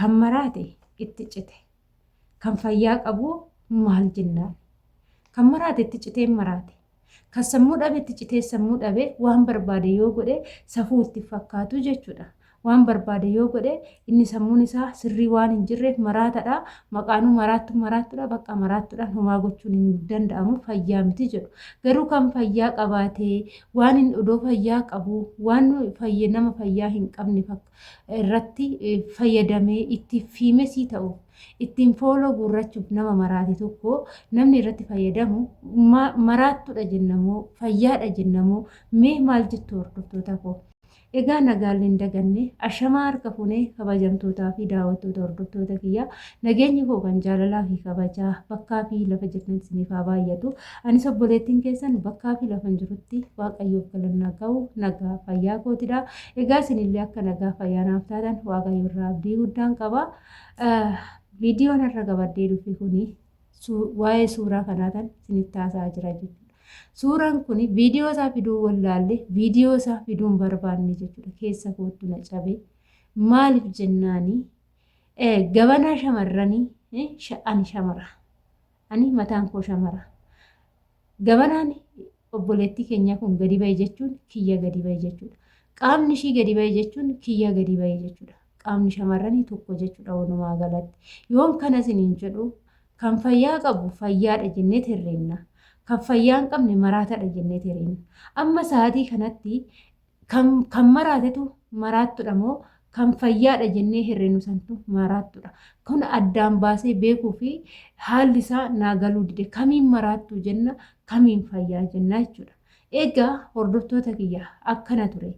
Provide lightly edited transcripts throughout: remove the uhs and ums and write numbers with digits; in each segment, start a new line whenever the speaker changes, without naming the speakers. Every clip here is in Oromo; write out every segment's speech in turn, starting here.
Kan maraate itti cite. Kan fayyaa qabu maal jennaan? Kan maraate itti citee maraate. Kan sammuu dhabe itti citee sammuu dhabe waan barbaade yoo godhe safuu itti fakkaatu jechuudha. Waan barbaade yoo godhe inni sammuun isaa sirrii waan hin jirreef maraatadha. Maqaanuu maraattu maraattudha. Bakka maraattudhaan homaa gochuun hin danda'amu fayyaa miti jedhu. Garuu kan fayyaa qabaatee waan inni odoo fayyaa qabu waan fayya nama fayyaa hin qabne irratti fayyadamee itti fiimesii ta'uuf ittiin fooloo guurrachuuf nama maraate tokko namni irratti fayyadamu maraattudha jennamoo fayyaadha jennamoo mee maal jettu hordoftoota koo? Egaa nagaallee hin daganne ashamaa harka fuunee kabajamtootaa fi daawwattoota hordoftoota kiyyaa nageenyi koo kan jaalalaa fi kabajaa bakkaa fi lafa jirtan isiniif haa baay'atu. Anis obboleettiin keessan bakkaa fi lafa jirutti Waaqayyoof galannaa ga'u nagaa fayyaa kootidha. Egaa isinillee akka nagaa fayyaa naaf taatan Waaqayyo irraa abdii guddaan qaba. Viidiyoon har'a qabadhee dhufe kuni waa'ee suuraa kanaa tan isinitti haasa'aa jira jechuudha. Suuraan kun viidiyoo isaa fiduu wallaalle viidiyoo isaa fiduu hin barbaanne jechuudha. Keessa koottu na cabe. Maaliif jennaani gabanaa shamarranii ani shamara. Ani mataan koo shamara. Gabanaan obboleettii keenyaa kun gadi ba'e jechuun kiyya gadi ba'e jechuudha. Qaamni ishii gadi ba'e jechuun kiyya gadi ba'e jechuudha. Qaamni shamarranii tokko jechuudha walumaa galatti. Yoon kana isiniin jedhu kan fayyaa qabu fayyaadha jennee herreenna. Kan fayyaa hin qabne maraatadha jennee herreenna. Amma sa'aatii kanatti kan maraatetu maraattudha moo kan fayyaadha jennee herreenu santu maraattudha. Kun addaan baasee beekuu fi haalli isaa naa galuu dide. Kamiin maraattuu jenna kamiin fayyaa jenna jechuudha. Egaa hordoftoota kiyya akkana ture.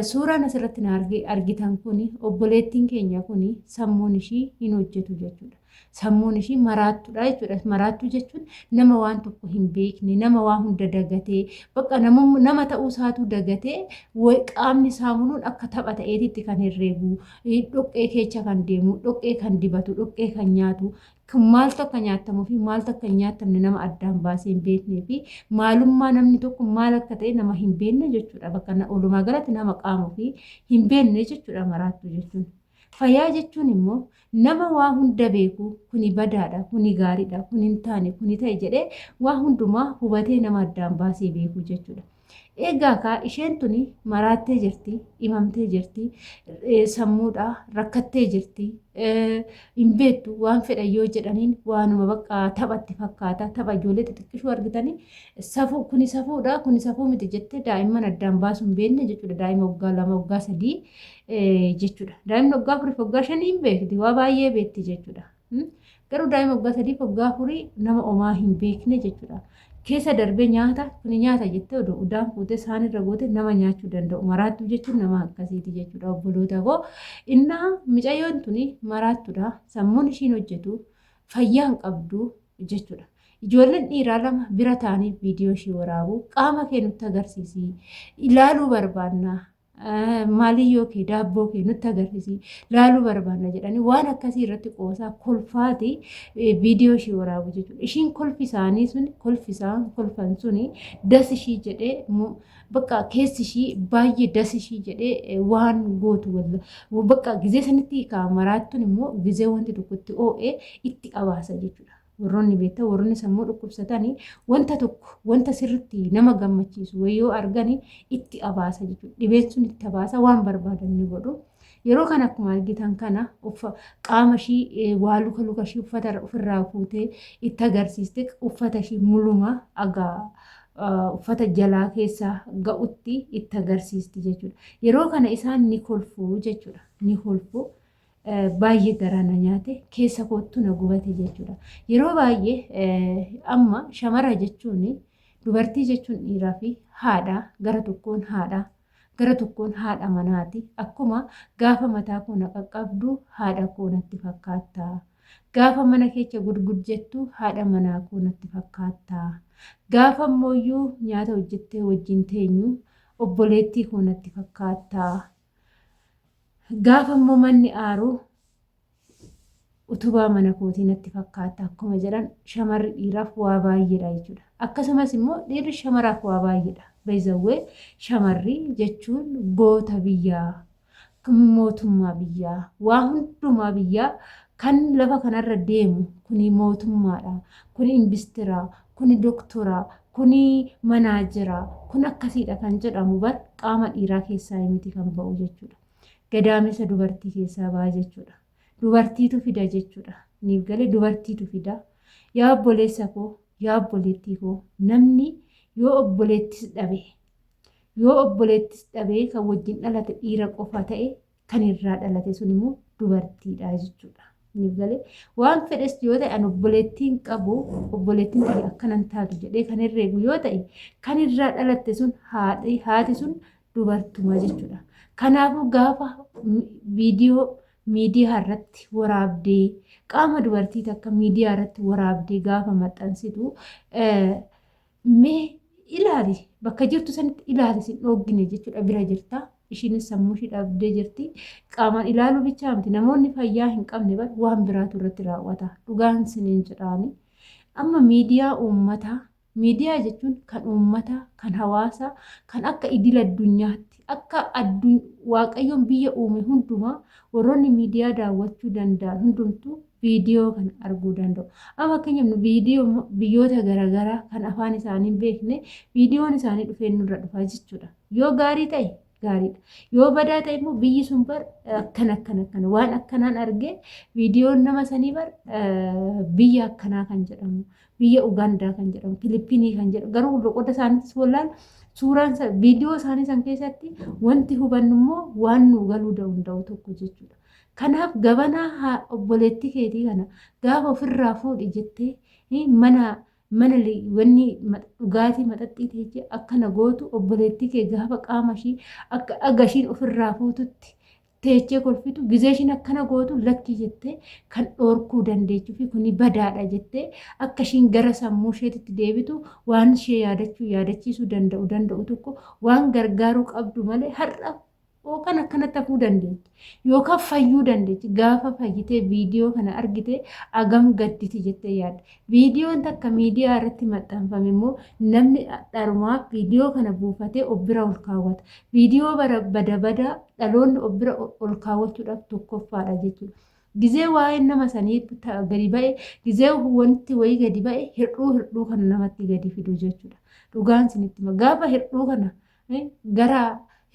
Suuraan asirratti na argitan kun obboleettiin keenya kun sammuun ishii hin hojjetu jechuudha. Sammuun ishii maraattudha jechuudha. Maraattuu jechuun nama waan tokko hin beekne, nama waa hunda dagatee, bakka nama ta'uu isaatu dagatee qaamni isaa muluun akka tapha ta'eetitti kan herreegu, dhoqqee keessa kan deemu, dhoqqee kan dibatu, dhoqqee kan nyaatu, kun maaltu akka nyaatamuu fi maaltu akka hin nyaatamne nama addaan baasee hin beeknee fi maalummaa namni tokko maal akka ta'e nama hin beekne jechuudha. Bakka walumaa galatti nama qaama ofii hin beekne jechuudha maraattuu jechuun. Fayyaa jechuun immoo nama waa hunda beeku kuni badaadha, kuni gaariidha, kuni hin taane, kuni ta'e jedhee waa hundumaa hubatee nama addaan baasee beeku jechuudha. Egaa kaa isheen tuni maraattee jirti, dhimamtee jirti, sammuudha rakkattee jirti, hin beektu waan fedhan yoo jedhaniin waanuma bakka taphatti fakkaata. Tapha ijoollee xixiqqishuu argitanii safuu kuni safuudha, kuni safuu miti jettee daa'imman addaan baasuu hin beekne jechuudha. Daa'ima waggaa 2, waggaa 3 jechuudha. Daa'imni waggaa 4 fi waggaa 5 hin beekti, waa baay'ee beekti jechuudha. Garuu daa'ima waggaa 3 fi waggaa 4 nama omaa hin beekne jechuudha. Keessa darbee nyaata kuni nyaata jettee odoo udaan fuutee saanirra goote nama nyaachuu danda'u. Maraattuu jechuun nama akkasiiti jechuudha obboloota koo. Innaa micayyoon tuni maraattudha. Sammuun ishiin hojjetu fayyaa hin qabdu jechuudha. Ijoolleen dhiiraa lama bira taa'anii viidiyoo ishii waraabu. Qaama kee nutti agarsiisi. Ilaaluu barbaanna. Maaliyyoo kee daabboo kee nutti agarsiisi laaluu barbaanna jedhanii waan akkasii irratti qoosaa kolfaati viidiyoo ishii waraabu jechuudha. Ishiin kolfi isaanii sun kolfi isaan kolfan suni das ishii jedhee bakka keessi ishii baay'ee das ishii jedhee waan gootu walla bakka gizee sanitti kaameraattuun immoo gizee wanti tokko itti oo'ee itti abaasa jechuudha. Warroonni beektan warroonni sammuu dhukkubsatanii wanta tokko wanta sirritti nama gammachiisu wayii yoo argani itti abaasa jechuudha. Dhibeen sun itti abaasa waan barbaadan ni godhu. Yeroo kana akkuma argitan kana qaama ishii waa luka luka ishii uffata ofirraa fuutee itti agarsiiste uffata ishii muluma agaa uffata jalaa keessa ga'utti itti agarsiisti jechuudha. Yeroo kana isaan ni kolfu jechuudha. Ni kolfu. Baay'ee garaa na nyaate keessa koottu na gubate jechuudha. Yeroo baay'ee amma shamara jechuun dubartii jechuun dhiiraa fi haadha gara tokkoon haadha gara tokkoon haadha manaati. Akkuma gaafa mataa koo na qaqqabdu haadha koo natti fakkaatta. Gaafa mana keessa gudgud jettu haadha manaa koo natti fakkaatta. Gaafa immooyyuu nyaata hojjettee wajjin teenyu obboleettii koo natti fakkaatta. Gaafa immoo manni aaru utubaa mana kootii natti fakkaata akkuma jedhan shamarri dhiiraaf waa baay'eedha jechuudha. Akkasumas immoo dhiirri shamaraaf waa baay'eedha. Bayzawwee shamarri jechuun goota biyyaa. Kun mootummaa biyyaa, waa hundumaa biyyaa kan lafa kanarra deemu kuni mootummaadha, kuni investera, kuni doktora, kuni manaajera, kun akkasiidha kan jedhamu bar qaama dhiiraa keessaa miti kan ba'u jechuudha. Gadaamessa dubartii keessaa ba'a jechuudha. Dubartiitu fida jechuudha. Niif galee dubartiitu fida. Yaa obboleessa koo, yaa obboleettii koo, namni yoo obboleettis dhabe, yoo obboleettis dhabee kan wajjin dhalate dhiira qofa ta'e kan irraa dhalate sun immoo dubartiidha jechuudha. Niif galee waan fedhes yoo ta'e an obboleettiin qabu obboleettiin tiyya akkanan taatu jedhee kan herreegu yoo ta'e kan irraa dhalatte sun haati sun dubartuma jechuudha. Kanaafuu gaafa viidiyoo miidiyaa irratti waraabdee qaama dubartii takka miidiyaa irratti waraabdee gaafa maxxansitu mee ilaali bakka jirtu sanitti ilaali sin dhooggine jechuudha bira jirta. Ishiinis sammuu ishii dhabdee jirti. Qaamaan ilaaluu bichaa miti namoonni fayyaa hin qabne bar waan biraatu irratti raawwata. Dhugaan siniin jedhaani. Amma miidiyaa uummataa Miidiyaa jechuun kan uummataa, kan hawaasaa, kan akka idil addunyaatti, akka Waaqayyoon biyya uume hundumaa warroonni miidiyaa daawwachuu danda'an hundumtuu viidiyoo kana arguu danda'u. Amma fakkeenyaaf nu viidiyoo biyyoota garaagaraa kan afaan isaanii hin beekne viidiyoon isaanii dhufee nurra dhufa jechuudha. Yoo gaarii ta'e gaariidha. Yoo badaa ta'e immoo biyyi sun bar akkana akkana akkana waan akkanaan argee viidiyoon nama sanii bar biyya akkanaa kan jedhamu biyya Ugaandaa kan jedhamu Filippinii kan jedhamu garuu loqoda isaaniitis wallaan suuraan viidiyoo isaanii san keessatti wanti hubannu immoo waan nu galuu danda'u tokko jechuudha. Kanaaf gabanaa obboleettii keetii kana gaafa ofirraa fuudhi jettee mana mana wanni dhugaatii maxaxxii teechee akkana gootu obboleettii kee gaafa qaama ishii akka dhaga ishiin ofirraa fuututti teechee kolfitu gizee ishiin akkana gootu lakkii jettee kan dhoorkuu dandeechuu fi kuni badaadha jettee akka ishiin gara sammuu isheetitti deebitu waan ishee yaadachuu yaadachiisuu danda'u danda'u tokko waan gargaaruu qabdu malee har'a yookaan akkanatti hafuu dandeechi yookaan fayyuu dandeechi gaafa fayyitee viidiyoo kana argite agam gadditi jettee yaadda. Viidiyoon takka miidiyaa irratti maxxanfame immoo namni dharumaaf viidiyoo kana buufatee of bira ol kaawwata. Viidiyoo bara bada badaa dhaloonni of bira ol kaawwachuudhaaf tokkoffaadha jechuudha. Gizee waa'een nama sanii gadi ba'e, gizee wanti wayii gadi ba'e hir'uu hir'uu kana namatti gadi fidu jechuudha. Dhugaan isinitti hima. Gaafa hir'uu kana gara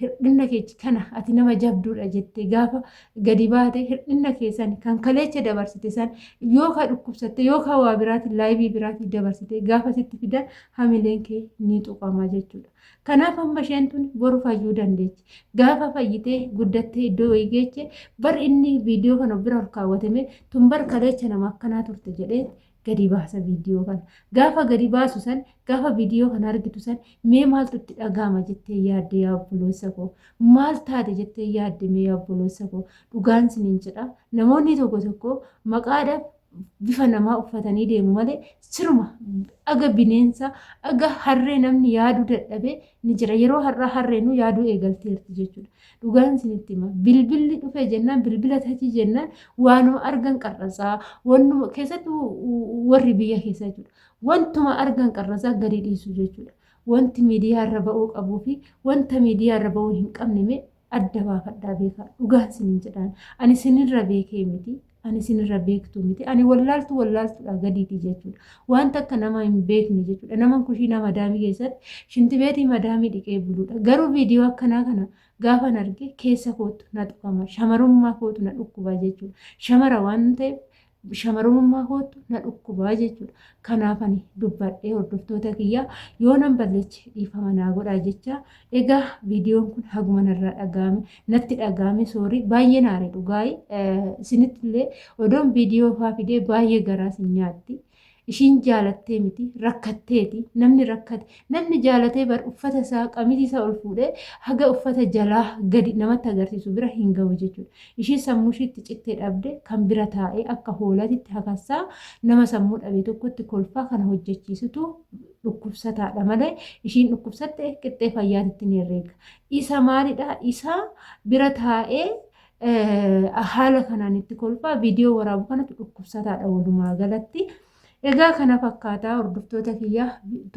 hirdhinna kee kana ati nama jabduudha jettee gaafa gadi baate hirdhinna kee san kan kaleecha dabarsite san yoo ka dhukkubsatte yoo ka waa biraatiin laayivii biraatiin dabarsite gaafa sitti fidan hamileen kee ni tuqama jechuudha. Kanaaf amma isheen tun boru fayyuu dandeechi. Gaafa fayyitee guddattee iddoo wayii geeche bar inni viidiyoo kana of bira ol kaawwatame tun bar kaleecha nama akkanaa turte jedhee gadi baasa viidiyoo kana. Gaafa gadi baasu san, gaafa viidiyoo kana argitu san mee maaltu itti dhaga'ama jettee yaadde yaa obboleessa koo? Maal taate jettee yaadde mee yaa obboleessa koo? Dhugaan siniin jedha. Namoonni tokko tokko maqaadhaaf bifa namaa uffatanii deemu malee siruma aga bineensa aga harree namni yaaduu dadhabee ni jira. Yeroo har'aa harreenuu yaaduu eegalteerti jechuudha. Dhugaan isinitti hima. Bilbilli dhufe jennaan bilbila tachii jennaan waanuma argan qarratsaa wannuma keessattuu warri biyya keessaa jechuudha. Wantuma argan qarratsaa gadi dhiisu jechuudha. Wanti miidiyaa irra ba'uu qabuu fi wanta miidiyaa irra ba'uu hin qabne mee adda baafadhaa beekaa. Dhugaan isiniin jedhaan. Ani isinirra beekee miti. Ani isinirra beektuu miti. Ani wallaaltuu wallaaltuudha gadiiti jechuudha. Wanta akka nama hin beekne jechuudha. Nama kushiinaa madaamii keessatti shintibeetii madaamii dhiqee buluudha. Garuu viidiyoo akkanaa kana gaafan arge keessa kootu na tuqama. Shamarummaa kootu na dhukkuba jechuudha. Shamara waan ta'eef shamarummaa kootu na dhukkuba jechuudha. Kanaaf ani dubbadhee hordoftoota kiyyaa yoo nan balleeche dhiifama naa godhaa jecha. Egaa viidiyoon kun haguma narraa dhaga'ame natti dhaga'ame soorii baay'ee naare dhugaayi isinitti illee odoon viidiyoo faa fidee baay'ee garaa isin nyaatti. Ishiin jaalattee miti rakkatteeti namni rakkate namni jaalatee bar uffata isaa qamisii isaa ol fuudhee haga uffata jalaa gadi namatti agarsiisu bira hin gahu jechuudha. Ishiin sammuu ishiitti cittee dhabde kan bira taa'ee akka hoolatitti hakassaa nama sammuu dhabe tokkotti kolfaa kana hojjechiisutu dhukkubsataadha malee ishiin dhukkubsatte qixxee fayyaatitti ni herreega. Isa maalidha? Isa bira taa'ee haala kanaan itti kolfaa viidiyoo waraabu kanatu dhukkubsataadha walumaa galatti. Egaa kana fakkaataa hordoftoota kiyya,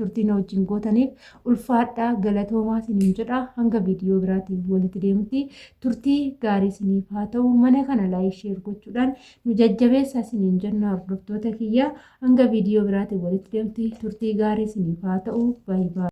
turtii na wajjin gootaniif ulfaadhaa, galatoomaa isiniin jedha. Hanga viidiyoo biraatiin walitti deemutti turtii gaarii isiniif haa ta'u. Mana kana like, share gochuudhaan nu jajjabeessaa isiniin jenna hordoftoota kiyya. Hanga viidiyoo biraatiin walitti deemutti turtii gaarii isiniif haa ta'u. Baay'ee.